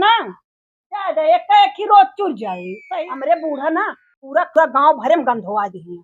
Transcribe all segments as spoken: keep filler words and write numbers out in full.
ना, जाए दे, एक एक ही रोज चुर जाए। सही। हमरे बूढ़ा ना पूरा, पूरा गांव भरे में गंधवा दिए।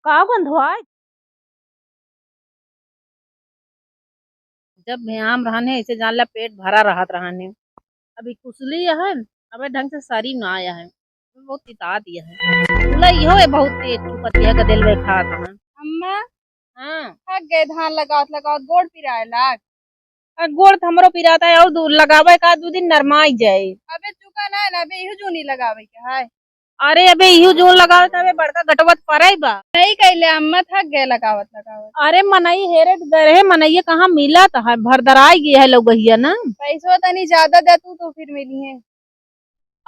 का गंधवा? जब भयाम रहन है, ऐसे जान ला पेट भरा रहत रहन है। अभी कुसली है, अबे ढंग से सरी ना आया है, बहुत तिता दिया है। बोला, इहो है बहुत तेज चुकत है, गदेल में खात है। अम्मा, हाँ। थक गए धान लगावत लगावत, गोड़ पिराए लाग। आ, गोड़ त हमरो पिरात है, और दू-, लगावे का दू दिन नरमाई जाए। अबे चुका ना है ना, अबे इहू जूनी लगावे के है। अरे अबे इहू जून लगावे त अबे बड़का गटवत पराई बा। नहीं कैले अम्मा, थक गए लगावत लगावत। अरे मनई हेरे गए रहे, मनई कहाँ मिलत है, भरदराई गई है लौगहिया ना। पैसो तनी ज्यादा दे तू तो फिर मिली है।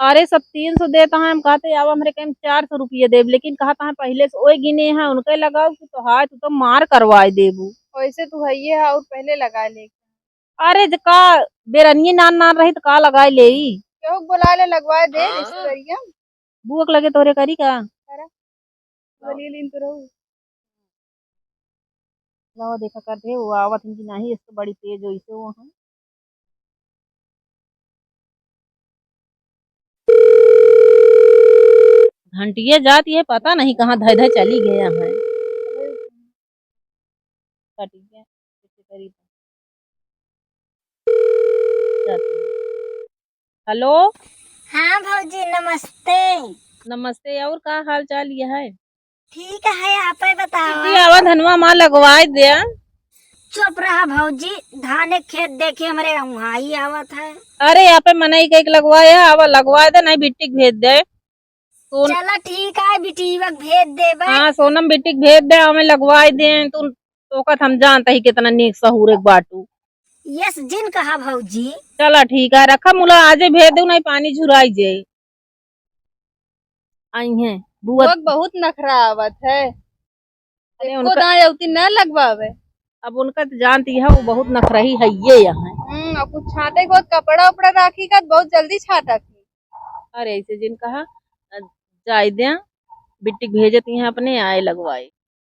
अरे सब तीन सौ देत हैं, हम कहते आवा हमरे कहे चार सौ रुपये देब, लेकिन कहत हैं पहले से ओए गिने हैं, उनके लगाओ कि तो हाय तू तो मार करवाए देबू। वैसे तू हइये है और पहले लगा ले। अरे ज का बेरनिये नान नान रही त का लगाए लेई? केहू के बोला ले लगवाए दे हाँ। रिश्तेदारिया। बुअक लगे तोरे करी का? करा। बोली लीन तो रहू। लावा देखा कर दे, वो आवत हैं कि नहीं, इससे बड़ी तेज हो इसे वो हैं। घंटिया जात ये पता नहीं कहाँ धय धय चली गया है। कटी गया, इससे करी जाती है। हेलो। हाँ भौजी, नमस्ते। नमस्ते, और का हाल चाल ये है? ठीक है, आपे बतावा। दीदी, आवा धनवा माँ लगवाए दे। चुप रहा भौजी, धान एक खेत देखे हमरे उहाँ ही आवत है। अरे, यहाँ पे मनई के एक लगवाए है, आवा लगवाए दे, नहीं बिट्टी के भेज दे। सोन- चला ठीक है, बिटिया के भेज देबे। हाँ, सोनम बिट्टी के भेज दे, हमें लगवाए दे। तू तोका त हम जानत ही कितना नीक सहूर एक बाटू। यस जिन कहा भौजी। चला ठीक है, रखा मुला, आजे भेज दे, नहीं पानी झुराई जाए। आई हैं बुआ। लोग बहुत नखरा आवत है। अरे एको उनका दाएं अवती न लगवावे। अब उनका त जानती है, वो बहुत नखरही है ये यहाँ। हम्म, अब कुछ छाटे के बाद कपड़ा उपड़ा राखी का बहुत जल्दी छाटा थी। अरे ऐसे जिन कहा, अ, जाए द्या, बिट्टी के भेजत यहाँ अपने आए लगवाए।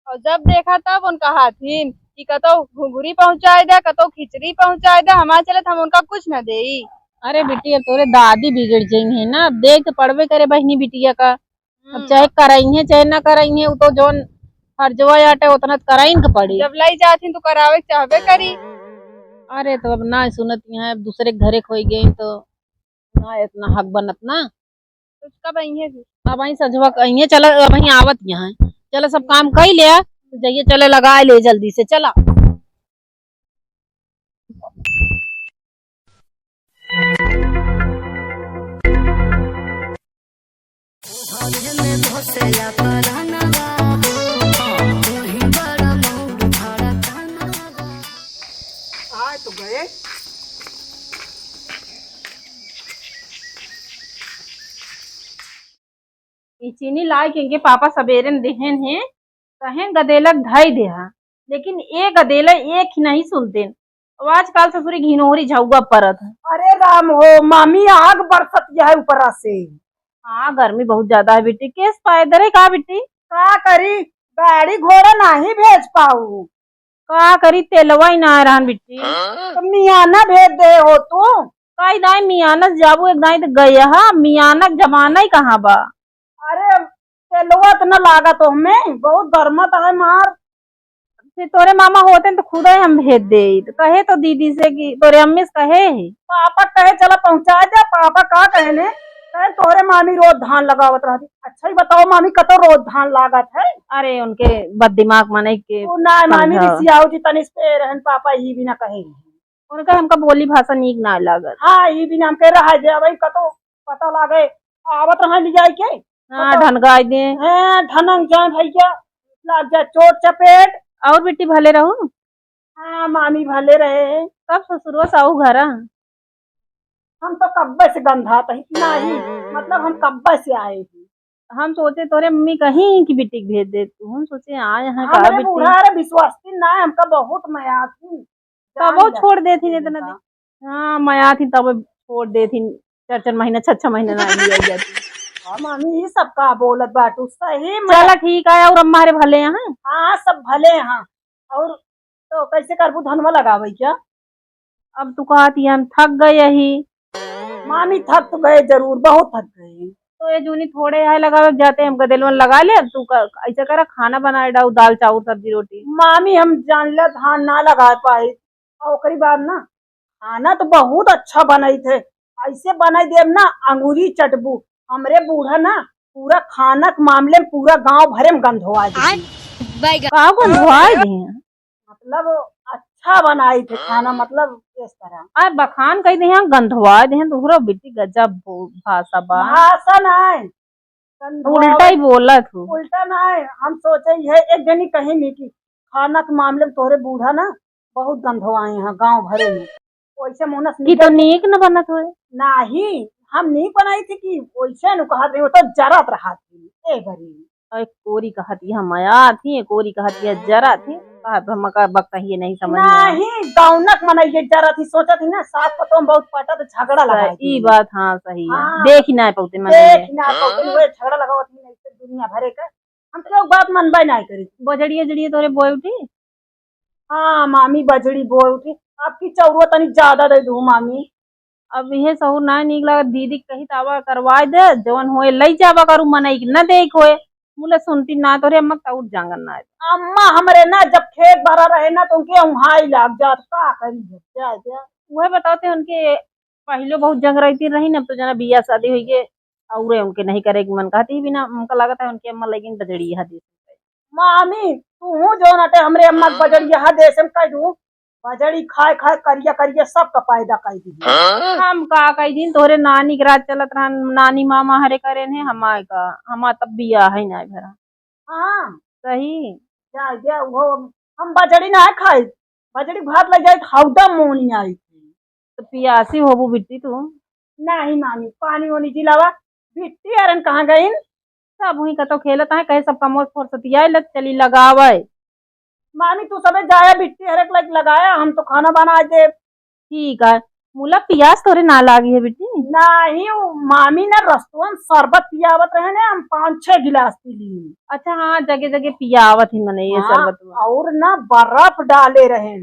और जब देखा तब उनका हाथिन कि कतौ घुघुरी पहुँचाए द्या, कतौ खिचड़ी पहुँचाए द्या, हमारे चले त हम उनका कुछ न देई। अरे बिटिया, तोरे दादी बिगड़ जाई है ना, अब देख त पड़बे करे बहिनी बिटिया का। अब हम्म। चाहे करइहे, चाहे ना करइहे, उ तो जौन फर्जवा आटे, उतना त करइन के पड़ी। जब लई जाथिन, तो करावे के चाहबे करी। अरे, तो अब ना सुनत यहाँ, अब दूसरे के घरे खोई गई, तो ना इतना हक बनत ना। तो कब अइहे फिर? अब आई सजवा क-, अइहे, चला, अब आई आवत यहाँ। चला, सब काम कई ले, तो जाइए, चले, लगा ले जल्दी से, चला। आए तो गए। ई चीनी लाए के इनके पापा सबेरे न देहेन हैं, कहें गदेलक धई देहा, लेकिन ए गदेला एक ही नहीं सुनतेन। अब आजकल ससुरी घिनोहरी झउआ परत है। अरे राम हो, मामी आग बरसत यह ऊपरा से। हाँ, गर्मी बहुत ज्यादा है बिट्टी। केस पैदल है का बिट्टी? का करी, गाड़ी घोड़ा नाही भेज पाऊ। का करी, तेलवा ही ना रहन बिट्टी। तो मियाना भेज दे हो तू। का दाई मियाना से जाबू, एक दाई तो गए हा, मियाना के जमाना ही कहाँ बा। अरे तेलवा इतना लागत हो हमें, बहुत गर्मत है मार। फिर तोरे मामा होते न तो खुदे हम भेज दे, तो कहे तो दीदी से कि तोरे अम्मी से कहे है। पापा कहे चला पहुँचा दे, पापा का कहे ने, कहे तोरे मामी रोज धान लगावत रहती। अच्छा ही बताओ मामी, कतो रोज धान लागत है? अरे उनके बद दिमाग मने के तू ना मामी समझाओ। रिसियाओ जी तनिस पे रहन, पापा ही भी ना कहे। उनका हमका बोली भाषा नीक ना लागत। हाँ, ई बिना हमके रहा दे, अब कतो पता लागे, आवत रहा ले जाए के। हाँ, कतो ढनगाई दे। हाँ, ढनक जाए भैया, लाग जाए चोट चपेट। और बिट्टी भले रहू? हाँ, मामी भले रहे। कब ससुरवा से आऊ घरा? हम तो कब्बे से गंधात ही, नहीं, मतलब हम कब्बे से आए ही। हम सोचे तोरे मम्मी कहीं कि बिट्टी के भेज दे तू, हम सोचे आए हैं का हमरे बिट्टी। बूढ़ा रे विश्वास ना, हमका बहुत मया थी। तबो जान छोड़ देथिन इतना दिन। हाँ, मया थी तब छोड़ देथिन, चार चार महीना, छह छह महीना ना लिया जाती। हाँ, मामी, ई सब का बोलत बाटू? सही में। चला ठीक है, और अम्मा रे भले हैं? हाँ, सब भले हैं। और तो कैसे करबू धनवा लगावे क्या? अब तू कहत ही हम थक गए ही। मामी थक तो गए जरूर, बहुत थक गए। तो ये जूनी थोड़े है लगावे जाते, हम गदेलवन लगा ले। अब तू क-, ऐसे करा, खाना बनाए डाऊ, दाल चाउर सब्जी रोटी। मामी हम जान ले धान ना लगा पाए, और ओकरी बाद ना खाना तो बहुत अच्छा बनाई थे, ऐसे बनाई देब ना अंगूरी चटबू। हमरे बूढ़ा ना पूरा खाना के मामले में पूरा गांव भरे में गंधवा दे। का गंधवा दे? मतलब अच्छा बनाई थे खाना, मतलब इस तरह। अरे बखान कही दे, गंधवा दे, तोहरा बिट्टी गजब भो-, भाषा बा। भाषा नहीं, गंधवा उल्टा ही बोलत हो। उल्टा नहीं, हम सोचे ये एक जनी कही नहीं कि खाना के मामले में तोहरे बूढ़ा ना बहुत गंधवाए हैं गांव भरे में। वैसे मुनस कि तो निकल नीक न बनत होए। नाही, हम नीक बनाई थी कि वैसे नु कहत रही, वो तो जरत रहा थी ए बरी। एक कोरी कहत ही हम आया थी, एक कोरी कहत ही जरा थी, कहत हम का बकता ही नहीं समझ में आया। नाही, गौनक मनई ये जरा थी, सोचत ही ना, सास पतोह में बहुत पटत झगड़ा लगा ई दी। बात, हाँ, सही है। हाँ। देख ही ना पौते मन देख में। ही ना पौते, वो झगड़ा लगावत ही नहीं, दुनिया भरे का। हम क्यों बात मनबे नहीं करी। बजड़िए जड़िए तोरे बोए उठी? हाँ मामी, बजड़ी बोए उठी। आपकी चौरुआ तनी ज्यादा दे दू मामी। अब इहे सहूर ना नीक लागत, दीदी कही त आवा करवाए दे, जवन होए लई जावा करू, मनई के न देख होए, मुले सुनती ना तोरे अम्मा तौर जांगन ना आए। अम्मा हमरे ना जब खेत भरा रहे ना तो उनके उहाई लाग जात, का करी जब जाए दे। उहे बताते उनके पहले बहुत जंग रहती रही ना, अब तो जना बियाह शादी हुई गए, और उनके नहीं करे के मन कहती बिना उनका लागत है उनके अम्मा लेकिन बजड़ी यहाँ दे। मामी, तू जौन अटे हमरे अम्मा के बजड़िया देशम कह दू, बजड़ी खाए खाए करिया करिया सबका पैदा कर दी। हम का कह दिन तोहरे नानी के राज चलत रहन, नानी मामा हरे करे ने हमार का, हमार तब बियाह है ना भरा। हाँ। सही। जा, जा, वो हम बजड़ी ना खाई, बजड़ी भात लग जाए, हौदा मोनी आई। तो पियासी होबू बिट्टी तू? नहीं मामी, पानी ओनी जिलावा, बिट्टी अरन कहाँ गइन? सब हुई कतो खेलत है, कहे सब कमोस फुर्सतिया लत चली लगावे। मामी तू सबे जाया बिट्टी हरक लग लगाया, हम तो खाना बना दे। ठीक है, मुला पियास तोरे ना लागी है बिट्टी? नहीं, वो मामी ने रस्तवन शरबत पियावत रहे ने, हम पाँच छह गिलास पी ली। अच्छा हाँ, जगे जगे पियावत ही मने ये हाँ, शरबत में। और ना बर्फ डाले रहे,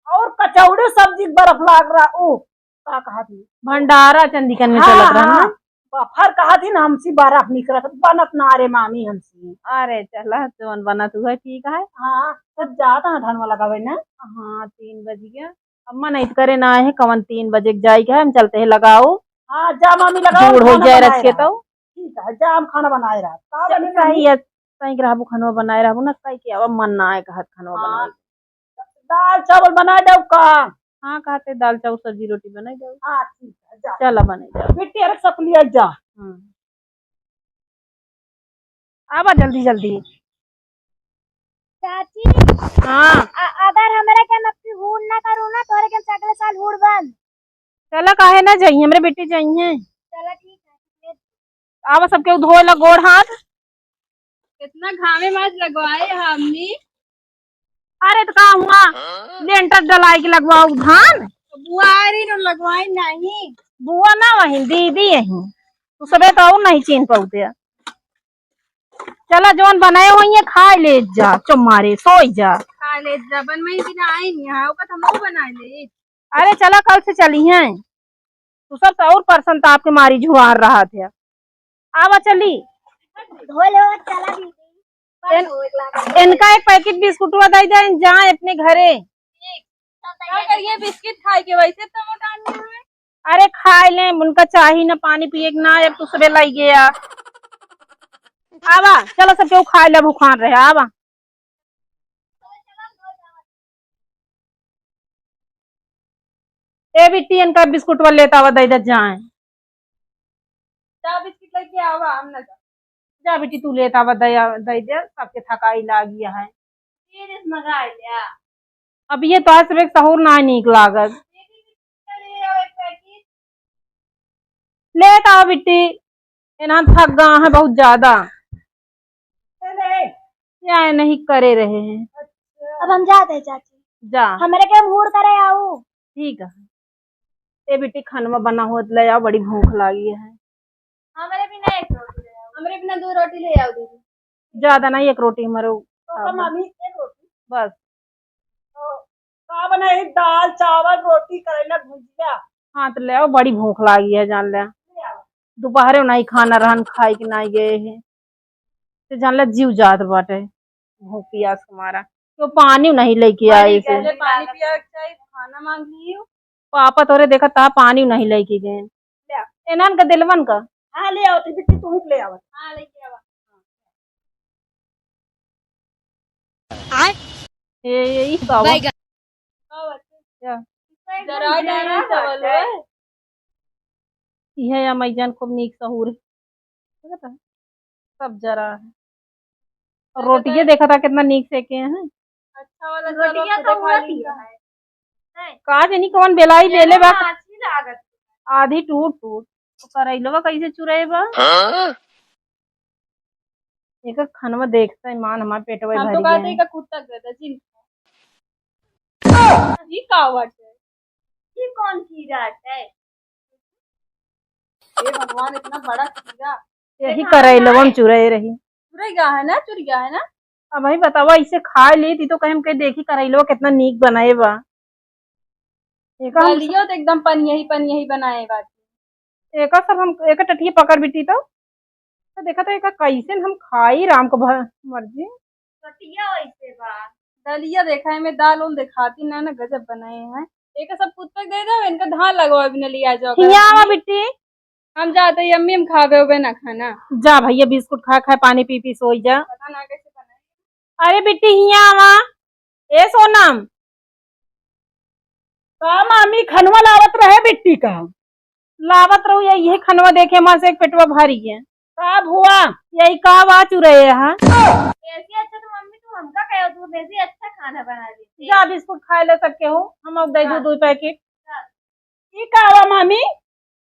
और कचौड़ी सब्जी के बर्फ लाग रहा, ओ, का कहा थी? भंडारा चंदिकन में हाँ, चलत रहा हाँ। ना? बफर कहा थी ना, हमसी बर्फ निकलत, बनत ना रे मामी हमसी। अरे चला, जवन बनत हुआ ठीक है। हाँ, तो जात है धनवा लगावे ना। हाँ, तीन बज गया। अम्मा नहीं करे ना है, कवन तीन बजे के जाई के है, हम चलते हैं लगाओ। हाँ, जा मामी लगाओ, बूढ़ हो खाना जाए बनाए रच के रहा। तो। ठीक है, जा हम खाना बनाए रहा। का चल, बने सही मामी? है, सही के रहबू, खाना बनाए रहबू ना, कई के अब मन ना आए कहत खाना हाँ। बनाए। दाल चावल बनाए दो का? हाँ, कहते दाल चाउर सब्जी रोटी बनाई दो। हाँ, ठीक है, जा। चला, बनाई दो। बिट्टी, अरे, सब लिया जा। हम्म। आवा जल्दी, जल्दी। चाची, हाँ। अ-, अगर हमरे के मक्की हूड़ ना करू ना, तोरे के अगले साल हूड़ बन। चला, काहे ना जाइए, हमरे बेटी जाइए। चला, ठीक है। आवा, सबके धोए ला गोड़ हाथ। कितना घामे में आज लगवाए हैं हमनी। अरे तो का हुआ, लेंटर डलाई के लगवाओ धान। तो बुआ आ रही न लगवाई नहीं। बुआ ना वही दीदी यही, तू सबे तो और नहीं चीन पाउते। चला जौन बनाए हुई है खाए ले जा, चुम्मारे सोई जा। खा ले जा, बन में ही बिना आई नहीं, हाँ, ओका तो हमहू बना ले। अरे चला, कल से चली हैं। तू सब तो और परसन ताप के मारी झुआर रहा थे। आवा चली। धो ले, चला दीदी। इन-, इनका एक पैकेट बिस्कुटवा दे दे, जाए अपने घरे। का करिए बिस्किट खाए के, वैसे तो मोटा नहीं है। अरे खाए ले, उनका चाही ना पानी पिए के ना, अब तू सबे लाई गया। आवा, चलो सब केहू खाए ले, भूखान रहे, आवा। ए बिट्टी, इनका बिस्कुट वाले लेत आवा, दे दे जाए। जा बिस्किट लेके आवा, हम ना जा। जा बेटी, तू लेत आवा, दे, दे दे, सबके थकाई लागी है। ये देश मंगा लिया। अब ये तो आज सुबह सहूर ना नीक लागत। दीदी, बिस्किट ले आओ एक पैकेट। लेत आवा बिट्टी, इन्हां थक गा है बहुत ज्यादा। अरे। क्या नहीं करे रहे हैं। अब हम जाते हैं चाची। जा। हमरे के हूड़ करे आऊ। ठीक है। ए बेटी, खानवा बना होत ले आओ, बड़ी भूख लागी है। हमरे बिना एक रोटी ले आओ। हमरे बिना दो रोटी ले आओ दीदी। ज्यादा नहीं, एक रोटी हमारे तो कम, मामी, एक रोटी। बस। तो का बनाई? दाल, चावल, रोटी, करेला, भुजिया। हाँ, तो ले आओ, बड़ी भूख लागी है, जान ले। ले आओ। दोपहरे नहीं खाना रहन, खाए के नहीं गए हैं। तो जान ले, जीव जात बाटे भूख पियास के मारा। तो पानी नहीं लेके पानी आए से। पहले पानी पिया के चाहिए, खाना मांग लियो। पापा तोरे देखा ता पानी नहीं लेके गए। ले आओ। एनन का दिलवन का। हाँ, ले आओ, तो बिट्टी तू ले आओ। हाँ, लेके आओ। आय। ए, ए, ई का बा? बैगन। का बात है? क्या? जरा, जरा चावल है। यह या मैं जान खूब नीक सहूर है। देखा था? सब जरा है। और रोटिये देखा था कितना नीक सेके हैं। अच्छा वाला रोटिया चावल तो तो हुआ खाली दिया है। है। का जानी कौन बेलाई बेले बा। हाँ, अच्छी लागत। आधी टूट टूट। तो करैलवा कैसे चुराए बा? हाँ? एक खनवा देखता है मान हमार पेटवा हम भर तो कहते गया। का कुत्ता गदा जिन। ई का बाटे? ई कौन कीड़ा है? हे भगवान, इतना बड़ा कीड़ा। यही करैलवा में चुराए रही। चुराई गया है ना, चुराई गया है ना? अब भाई बतावा, इसे खा ली थी तो कहीं हम कहीं देखी करैलवा कितना नीक बनाए बा। एका हम दलियो तो एकदम पनियही पनियही बनाए बाटे। एका सब हम एक टटिया पकड़ बिट्टी तो, तो देखा तो एका कैसे हम खाई राम को भ-, मर्जी। टटिया वैसे बा। दलिया देखा है, मैं दाल उल दिखाती ना, ना गजब बनाए हैं। एका सब कुत्ते दे दो, इनका धान लगवा भी न लिया जाओ हिया आवा बिट्टी। हम जाते ही अम्मी हम खावे उबे ना खाना। जा भैया बिस्कुट खा खा पानी पी पी सोई जा। पता ना कैसे बनाए। अरे बिट्टी हिया आवा। ए सोनम। का मामी, खनवा लावत रहे बिट्टी का? लावत रहू या, यही खनवा देखे मन से एक पेटवा भरी है। का हुआ? यही का बात रहे है? ऐसे अच्छा तो मम्मी तू हमका कहो, तू वैसे अच्छा खाना बना देती। जा बिस्कुट खाए ले सके हो, हम अब दे दू हाँ। दो पैकेट। हाँ। ई का हुआ मामी?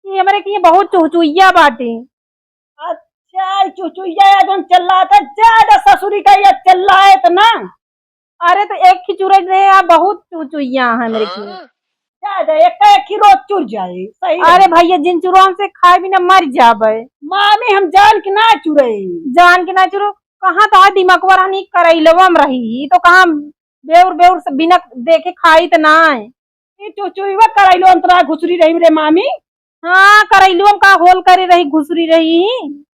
ई हमरे के बहुत चुहचुहिया बाटे। अच्छा, ई चुचुइया या जौन चिल्लात है, ज्यादा ससुरी का या चिल्लाए त ना। अरे तो एक ही चुरई रहे, आ बहुत चुचुइया है मेरे की। हाँ? ज्यादा एक, एक ही रोज चुर जाए, सही अरे रहे। भैया, जिन चुरौन से खाए बिना मर जाबे। मामी, हम जान के ना चुरई। जान के ना चुरो, कहाँ तो दिमागवा रहनी करैलवा में रही, तो कहाँ बेउर बेउर से बिना देखे खाई त ना है। ई चुचुइवा करैलो अंतरा घुसरी रही रे मामी। हाँ, करैलुआ में का होल करे रही, घुसरी रही।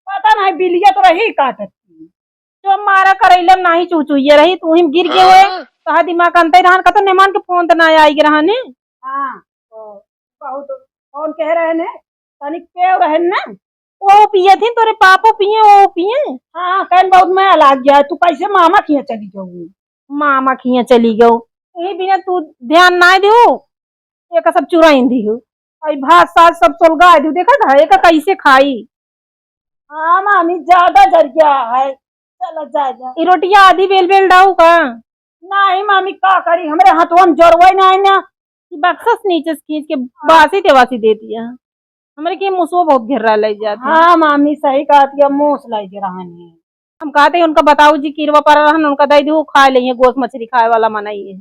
पता नहीं, बिलिया तो रही काटत। जो मारा करैला में नाही चुचुइया रही, तू ही गिर गए हुए। हाँ। कहा दिमाग अंतर रहन का तो मेहमान के फोन त ना आई रहन है। हाँ, तो बहुत कौन कह रहे ने, तनिक पेव रहे ना। वो पिए थे, तोरे पापो पिए, वो पिए। हाँ, कहन बहुत मैं लाग गया, तू कैसे मामा किया चली जाऊ? मामा किया चली गऊ, यही बिना तू ध्यान ना देऊ। एका सब चुराइन दिहु। आई भात साग सब सोलगाइ दिहु। देखत है, एका कैसे खाई? हाँ मामी, ज्यादा जर गया है। चला जाए जा। ई रोटिया आधी बेल बेल डाऊ का? नहीं मामी, का करी, हमरे हथवा में जरवै नहीं ना। ई बक्सा से नीचे से खींच के बासी तेवासी दे दिया। हमरे के मुसवा बहुत घेर्रा लग जात है। हाँ मामी, सही कहत है, मूस लग रहन है। हम कहते हैं उनका बताऊ जी किरवा पर रहन, उनका दे दू, खा लेइहे, गोस मछरी खाए वाला मनई है।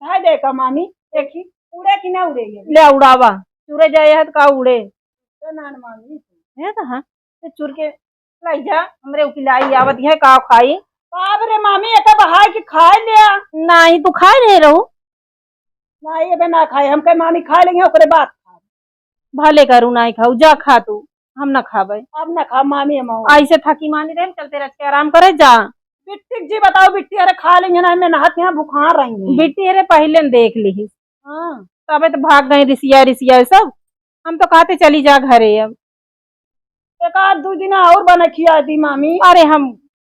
है देखा मामी, देखी, उड़े कि ना उड़े ये? ले उड़ावा, चुरे जाए है तो का उड़े? तो नान मामी। है तो हाँ, तो चुर के लाई जा, हमरे उकिलाई आवत है, का खाई? बाप रे मामी, एका बहाय के खाए लिया। नहीं, तू खाए नहीं रहू। नहीं, अबे ना खाए, हम कहे मामी खा लेंगे, ओकरे बाद खाए। भले करू, नाई खाऊ, जा खा तू, हम ना खाबे। अब ना खा मामी, हम और। ऐसे थकी मानी रहे, चलते रह के आराम करे, जा। बिट्टी जी बताओ, बिट्टी अरे खा लेंगे ना, मैं नहात यहाँ बुखार रही हूँ। बिट्टी अरे पहले न देख ली। हाँ। तबे तो भाग गई रिसिया, रिसिया सब। हम तो कहते चली जा घरे अब। एक आध दू दिन और बना खिया दी मामी। अरे हम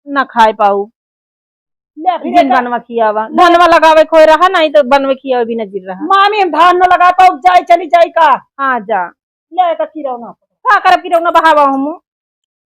ना खाए पाऊ। ले फिर जिन एक बनवा खियावा, धनवा लगावे खोए रहा, नहीं तो बनवे खियावे भी नजर रहा। मामी हम धान न लगा पाऊ, जाई चली जाई का? हाँ जा। ले का किरौना। का करब किरौना बहावा हम?